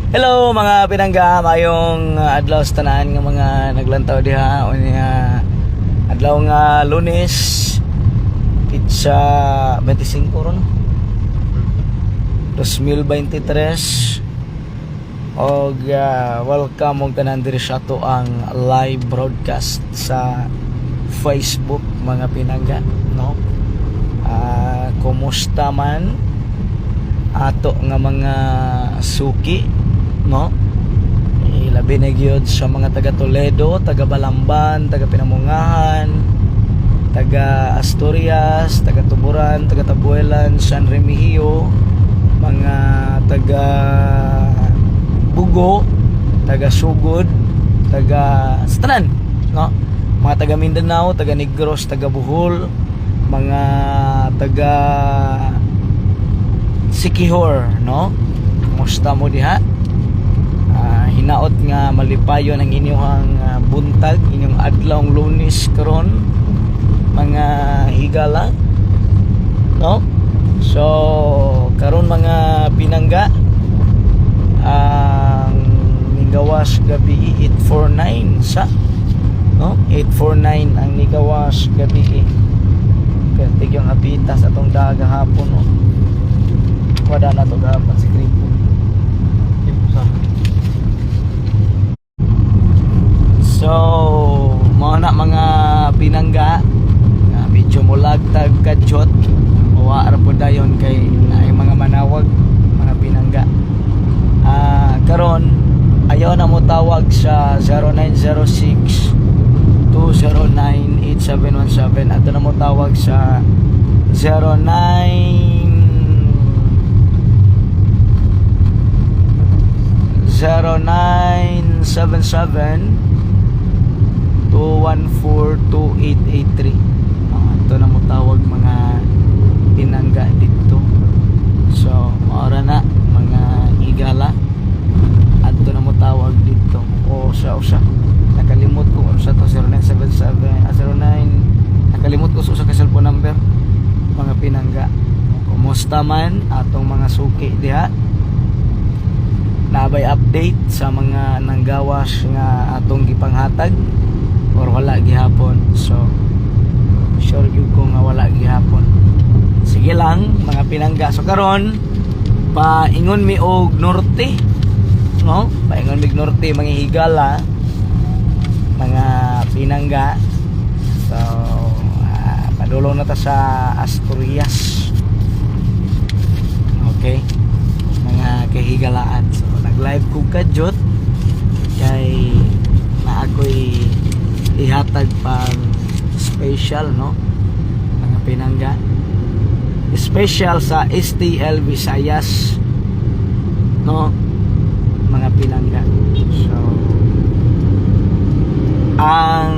Hello, mga pinangga, mayong adlaw sa tanan nga mga naglantaw diha unya adlaw nga Lunes, pitsa 25 ron, 2023, og welcome og tanan diri sa ato ang live broadcast sa Facebook, mga pinangga, no? Kumusta man ato nga mga suki, no? Labi na gyud sa mga taga Toledo, taga Balamban, taga Pinamungahan, taga Asturias, taga Tuburan, taga Tabuelan, San Remigio, mga taga Bugo, taga Sugod, taga sa tanan, no? Mga taga Mindanao, taga Negros, taga Bohol, mga taga Siquijor, no? Kumusta mo diha? Hinaot nga malipayon ang inyong buntag, inyong adlawng Lunes karon, mga higala, no? So, karon, mga pinangga, ang nigawas gabi 849 sa, no? 849 ang nigawas gabi. Pertig yung hapitas atong daga hapon, no? Wala na to gahapon si Kripo. Sa So, mao na, mga pinangga, nga medyo mulagtag kadyot. Wa ra po dayon kay naay mga manawag, mga pinangga. Karon ayaw na mo tawag sa 0906 209 8717. Ato na mo tawag sa 09 0977 214-2883. Ito na mo tawag, mga pinangga, dito. So, maora na, mga higala. Adto na mo tawag dito o sa usa. Nakalimot ko unsa to, 0977, 09, nakalimot ko sa usa ka cellphone number, mga pinangga. Kumusta man atong mga suki diha? Nabay update sa mga nanggawas nga atong gipanghatag or wala gihapon? So sure gyud ko nga wala gihapon. Sige lang, mga pinangga. So karon paingon mi og norte, no? Paingon mig norte, mga higala, mga pinangga. So padulong na ta sa Asturias, okay, mga kahigalaan? So nag live ko kadyot kay na ako'y ihatag pang special, no, mga pinangga? Special sa STL Visayas, no, mga pinangga? So ang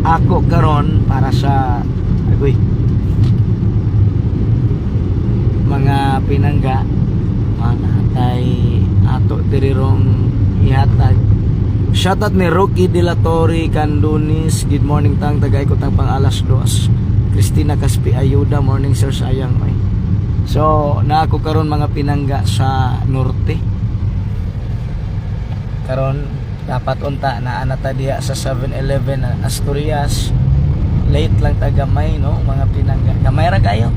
ako karon para sa agoy, mga pinangga, natay ato diri rong ihatag. Shoutout ni Rocky De La Torre Candonis. Good morning tang tagay ko tang pang alas 2. Christina Caspi Ayuda, morning sir, sayang oy. So na ako karon, mga pinangga, sa norte. Karon dapat unta na anata diha sa 7-Eleven Asturias. Late lang ta gamay, no, mga pinangga? Gamay ra kayo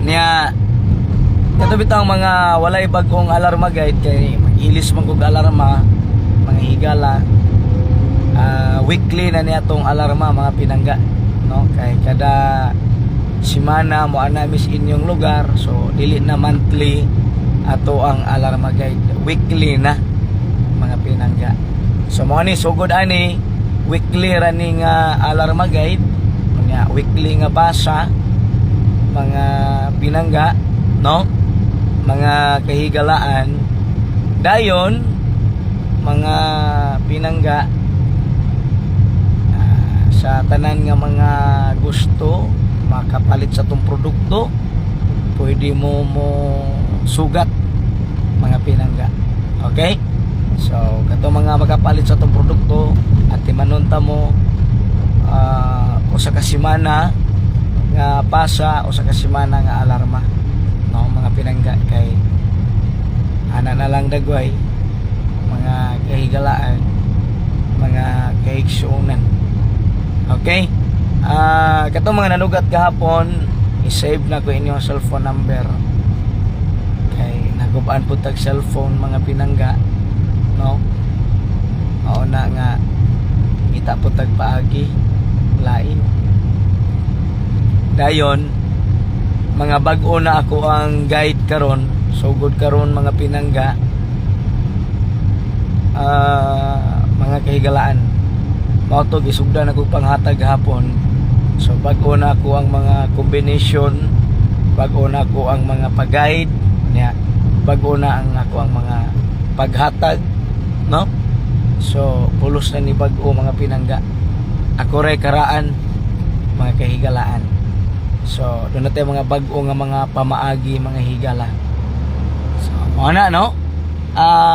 niya. Kato bitang mga walay bagong alarma guide kay mag-ilis man kog alarma, mga higala. Weekly na niya tong alarma, mga pinangga, no? Kay kada simana mo ana mis inyong lugar, so dili na monthly ato ang alarma guide, weekly na, mga pinangga. So mo ni sugod ani weekly ra ni nga alarma guide, mga weekly nga basa, mga pinangga, no, mga kahigalaan? Dayon, mga pinangga, sa tanan nga mga gusto makapalit sa tong produkto, pwede mo mo sugat, mga pinangga, okay? So kato mga makapalit sa tong produkto at timanunta mo usa ka semana nga pasa, usa ka semana nga alarma, no, mga pinangga? Kay Ana na lang dagway, mga kahigalaan, mga kaigsuonan. Okay? Katong mga nanugat gahapon, i-save na ko inyong cellphone number. Kay nagubaan po tag cellphone, mga pinangga, no? Mao na nga ngita po tag paagi lain. Dayon, mga bag-o na ako ang guide karon, sugod karon, mga pinangga. Mga kahigalaan. Mao to gisugdan ako panghatag hapon. So bag-o na ako ang mga combination, bag-o na ako ang mga pag-guide, nya bag-o na ang ako ang mga paghatag, no? So pulos na ni bag-o, mga pinangga. Ako ray karaan, mga kahigalaan. So doon na tayo mga bag-o nga mga pamaagi, mga higala. So mao na, no?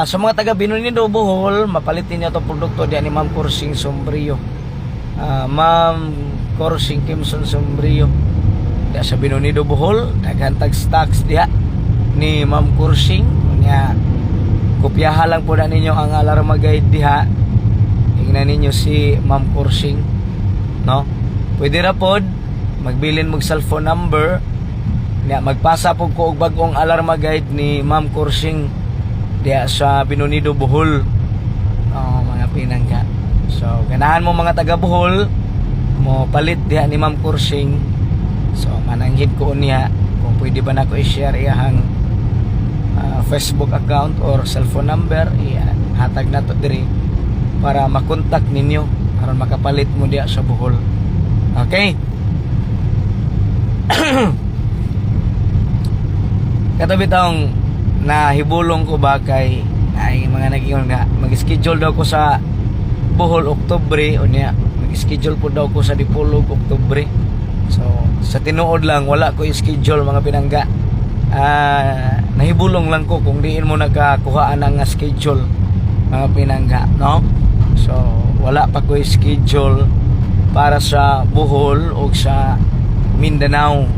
Sa mga taga Binonido, Bohol, mapalit ninyo itong produkto diyan ni Ma'am Kursing Sombrio. Ma'am Kursing Kimson Sombrio. Diya sa Binonido, Bohol, daghan tag stocks diha ni Ma'am Kursing. Nya kopyaha lang po na ninyo ang alarma guide diha. Tingnan ninyo si Ma'am Kursing, no? Pwede ra pod magbilin mo cellphone number. Nya magpasa po ko og bag-ong alarma guide ni Ma'am Kursing diha sa Binonido, Bohol. Oh, mga pinangga. So, ganahan mo mga taga Bohol mo palit diha ni Ma'am Kursing. So, mananghid ko niya kung pwede ba nako i-share iyahang Facebook account or cellphone number, ihatag na to diri para makontak ninyo aron makapalit mo diha sa Bohol. Okay? Katabi taong nahibulong ko ba kay ay mga nag-ingon nga mag-schedule daw ko sa Bohol Oktubre, unya mag-schedule po daw ko sa Dipolog Oktubre. So sa tinuod lang, wala ko schedule, mga pinangga. Nahibulong lang ko kung diin mo nakakuhaan ang schedule, mga pinangga, no? So wala pa ko schedule para sa Bohol o sa Mindanao,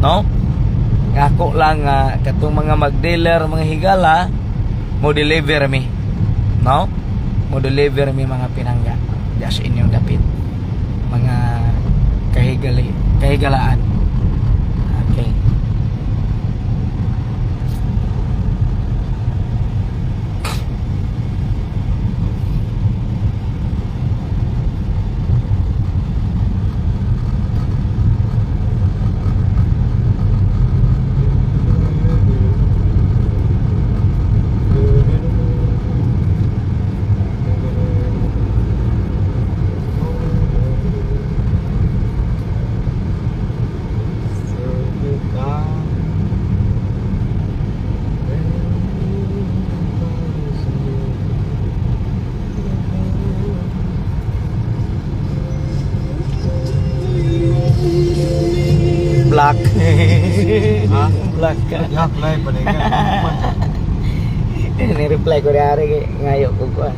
no? Ngako lang nga katong mga mag-dealer, mga higala, mo deliver mi, no? Mo deliver mi, mga pinangga, diya sa inyong dapit, mga kahigalaan. Okay. Black. Ha? Black ka. Apply pa ka. Ni-reply ko dari kay ngayo ko kuan.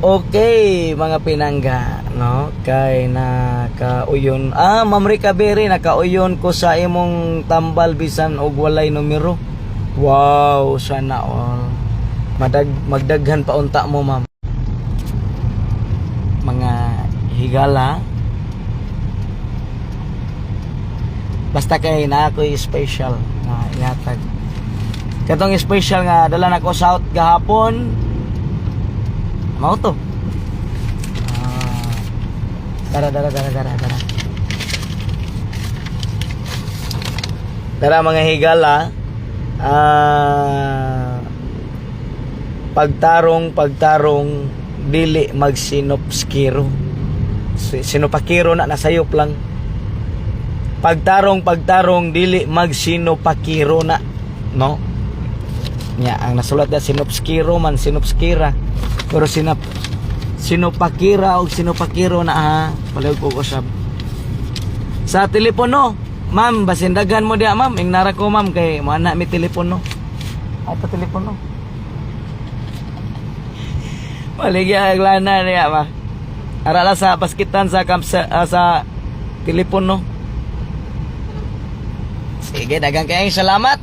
Okay, mga pinangga, no? Kay nakauyon. Ma'am Rica Berry, nakauyon ko sa imong tambal bisan og walay numero. Wow, sana all. Magdaghan pa unta mo, ma'am. Mga higala. Basta kay na ako'y special na ihatag. Katong special nga dala nako sa out gahapon. Mao to. Tara, tara, tara, tara, tara. Tara, mga higala. Ah, pagtarong, pagtarong, dili magsinopskiro. Sinopakiro na, nasayop lang. Pagtarong, pagtarong, dili magsinopakiro na, no? Nya ang nasulat na sinopskiro man, sinopskira. Pero sinopakira o sinopakiro na ha. Palihog ko usab. Sa telepono, ma'am, basindagan mo diya, ma'am. Ingnara ko, ma'am, kay mo mi telepono. Ay, pa telepono. Maligya ang lana niya ba. Arala sa paskitan sa camp sa, sa telepono. Sige, dagang kayong salamat.